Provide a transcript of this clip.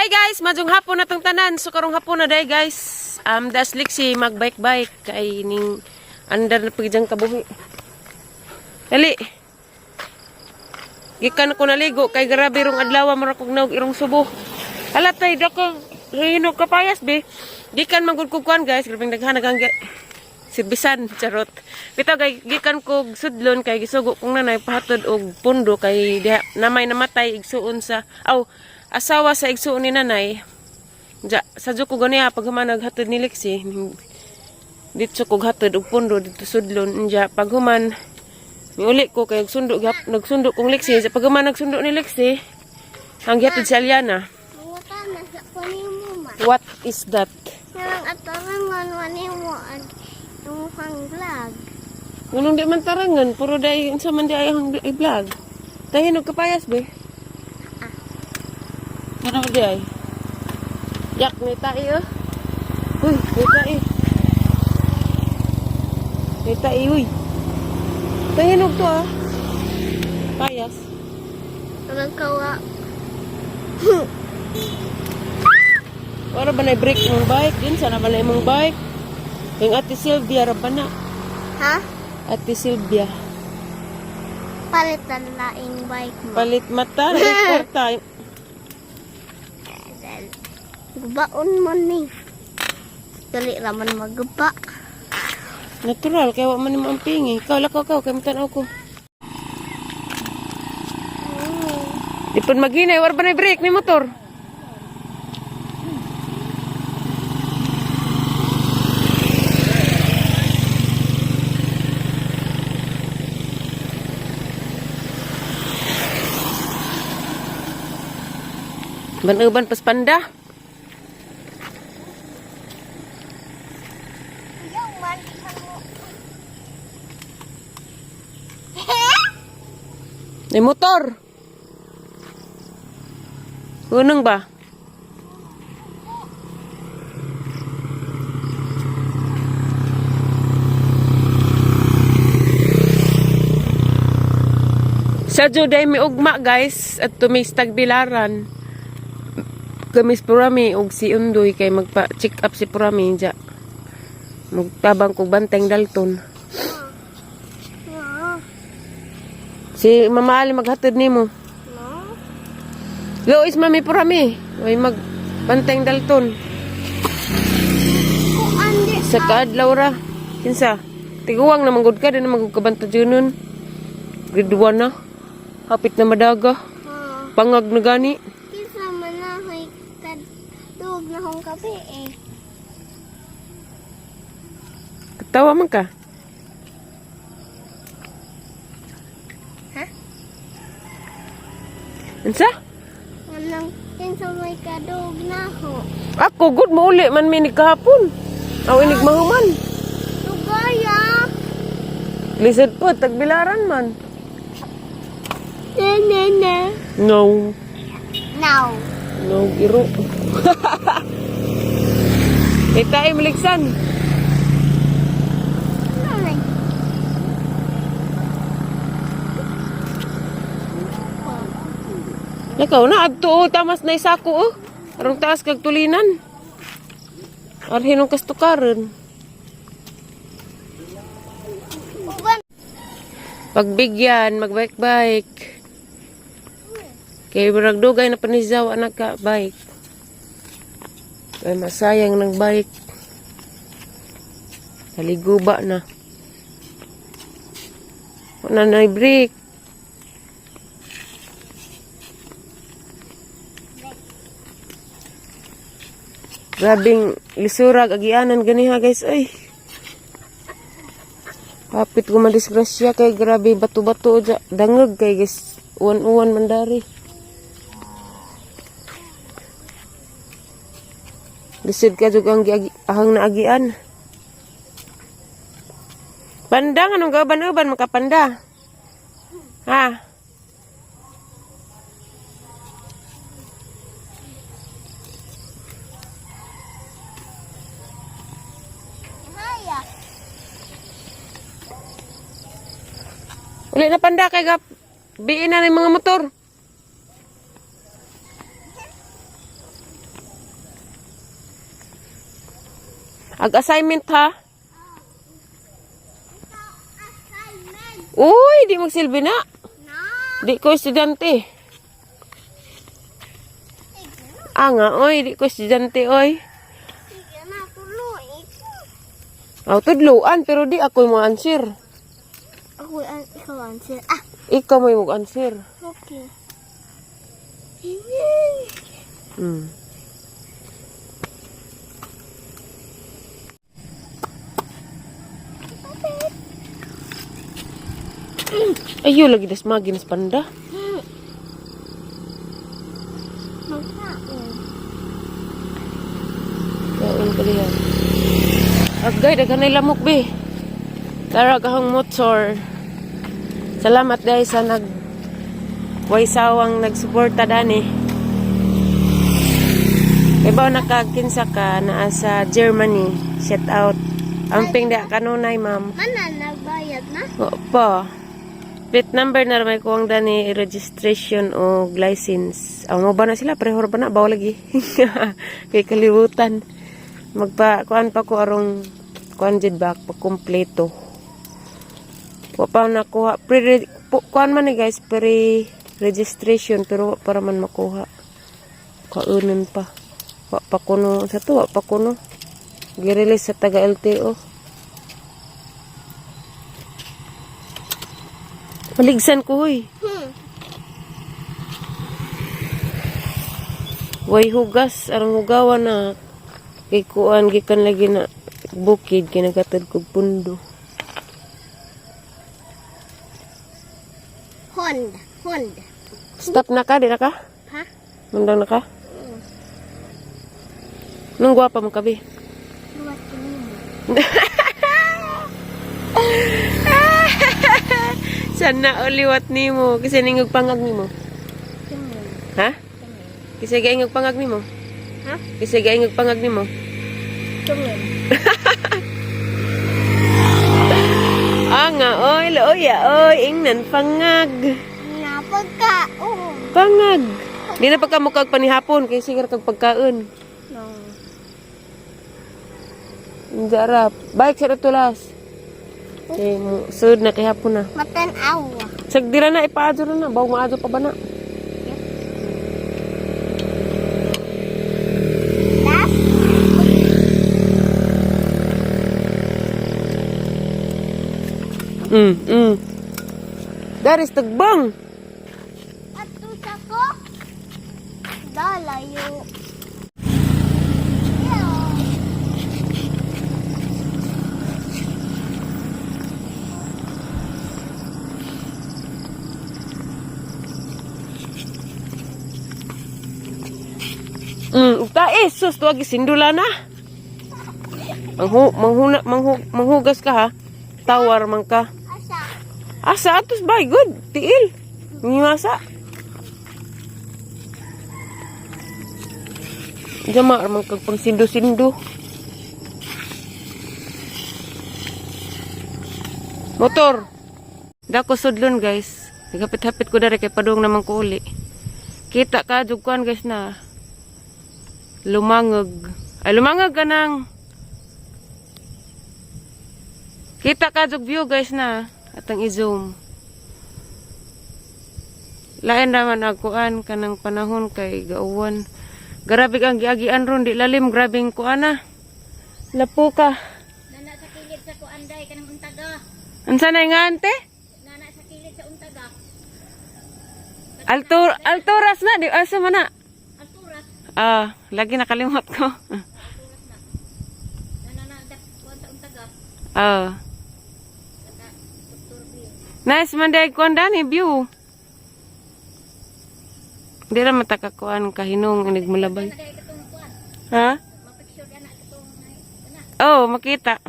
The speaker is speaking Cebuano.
Hi guys, maayong hapon na tong tanan. So karong hapon na day guys. Das Lexi magbike bike kay ning andar na pagidyang kabuhi. Dali. Gikan ko naligo kay grabe rong adlaw mura kog naog irong subo. Hala tay dako hinog kapayas be. Gikan man gud kog kuan guys, grabeng daghan nagang sirbisan charot. Bitaw kay gikan kog sudlon kay gisugo kong nanay pahatod og pundo kay diha namay namatay igsuon sa aw asawa sa igsuon ni nanay. Ja, sadyo ko ganiya pag human naghatod ni Lexi. Dito kog hatod og pundo dito sudlon. Nya pag human miuli ko kay nagsundo nagsundo kong Lexi. Sa pag human nagsundo ni Lexi, ang gihatod si Aliana. Mangutan na sa kunin mo ma. What is that? Nang atarangon wani mo ag imong vlog. Ngunong di man tarangan, puro dahil unsa man di ay ang i-vlog. Tayo kapayas be. Ano di ay? Yak ni tayo. Uy, ni tayo. Ni tayo, uy. Tahinog to ah. Payas. Nagkawa. Wala ba na brake mong bike? Din sana ba na imong bike? Yung Ate Sylvia ra ba na? Ha? Ate Sylvia. Palit ang laing bike mo. Palit mata, kwarta. Gubaon mo ni. Dali raman maguba. Natural, kaya wa man nimo ang pingi. Ikaw, lakaw ka, kay mutanaw ko. Di pud maghinay, war ba na brake ni motor? Ban-uban pas panda. Yung man mo. May motor. Hunong ba? Sa Juday mi ugma guys at tumis tagbilaran. Kamis purami og si Undoy kay magpa check up si purami ja. Magtabang kog banteng Dalton. No. Si Mama Ali maghatod nimo. No. Lois mami purami. Oy mag banteng Dalton. Kung andi Sa kaadlaw ra. Kinsa? Tiguang na manggod ka, di na manggod ka banta dyan nun. Grade 1 na. Hapit na madaga. Ha. Pangag na gani. Kinsa man na hoy kad duog na hong kape eh. Katawa man ka. Ha? Unsa? Anang kinsa may kadug na ho. Ako, good mauli man mi kahapon. Aw, inig mahuman. Lugaya. Lisod po, tagbilaran man. Ne ne ne. No. Now. No, giro. Kita ay maligsan. Ano Nakaw na, adto oh, tamas na isako oh. Arong taas kag tulinan. Arhin ang kastukaran. Uban. Pagbigyan, magbike-bike. Kay murag dugay na panizaw anak ka bike. Kay masayang ng bike. Taliguba na. Wala na break. Grabing lisurag agianan ganiha guys ay. Kapit ko madisgrasya kay grabe bato-bato dya. Dangag kay guys. Uwan-uwan mandari. Lisod ka jud ang ahang naagian. Panda anong gaban-uban makapanda. Ha? Haya. Uli na panda kay gap. Biin na ng mga motor. Ag assignment ha. Assignment. Uy, di magsilbi na. No. Di ko estudyante. Ah nga, oy, di ko estudyante, oy. Sige na, tuloy. Aw, tudluan, pero di ako mo answer. Ako ang ikaw answer. Ah, Ikaw mo yung answer. Okay. Ayo lagi das maginas panda. Magkaon. Kaon ka diha. Agay, daghan na lamok be. Tara kahong motor. Salamat guys sa nag way sawang nagsuporta dani. Ibaw nakakinsa ka naa sa Germany. Shout out. Amping da kanunay, ma'am. Mana nagbayad na? Opo. Plate number na ramay kuwang dani registration o license. Ang mo ba na sila prehor ba na baw lagi. Kay kalibutan. Magpa kuan pa ko arong kuan jud ba pa kumpleto. Wa pa nakuha pre kuan man ni guys pre registration pero wa pa ra man makuha. Kaunon pa. Wa pa kuno sa to wa pa kuno. Gi-release sa taga LTO. Maligsan ko hoy. Way hugas arang hugawan na kay kuan gikan lagi na bukid kinagatod kog pundo. Honda. Honda. Stop na ka, di na ka? Ha? Mundang na ka? Nung gwapa mo kabi. Luwat kanimo. Sana uliwat nimo kasi ningog pangag nimo. Tingin. Ha? Tingin. Kasi gaingog pangag nimo. Ha? Kasi gaingog pangag nimo. Tingin. Ah nga oy, looya oy, ingnan pangag. Napagkaon. Pangag. Di na pagka mukag panihapon kay sigar kag pagkaon. No. Jarap. Bike sa tulas. Eh, sud na kay hapon na. Matan-awa. Sagdira na, ipaadyo na na. Baw maadyo pa ba na? Das? Daris tagbang. Ato sa ko? Dalayo. Tae, sus, tuwag sindula na. Manghu, manghuna, manghu, manghugas ka ha. Tawar man ka. Asa? Asa atos bay, good. Tiil. Ngimasa. Jama man kag pang sindo-sindo. Motor. Dako sudlon guys. Nagapit-hapit ko dere kay padung naman ko uli. Kita ka jud kuan guys na. Lumangag. Ay lumangag ka nang. Kita ka jud view guys na atang i-zoom. Lain raman agkuan kanang panahon kay gauwan. Grabe ang giagian ron di lalim grabing kuan na. Lapo ka. Nana sa kilid sa kuanday kanang untaga. Unsa na nga ante? Nana sa kilid sa untaga. Altur alturas na di asa man na. Alturas. Ah, lagi nakalimot ko. Alturas na. Nana na sa kuan sa untaga. Ah. Nana Dr. B. Nice man day kuan dani view. Di ra matakakuan kahinong inig mulabay. Nana day katong kuan. Ha? Mapicture ana katong ana. Oh, makita.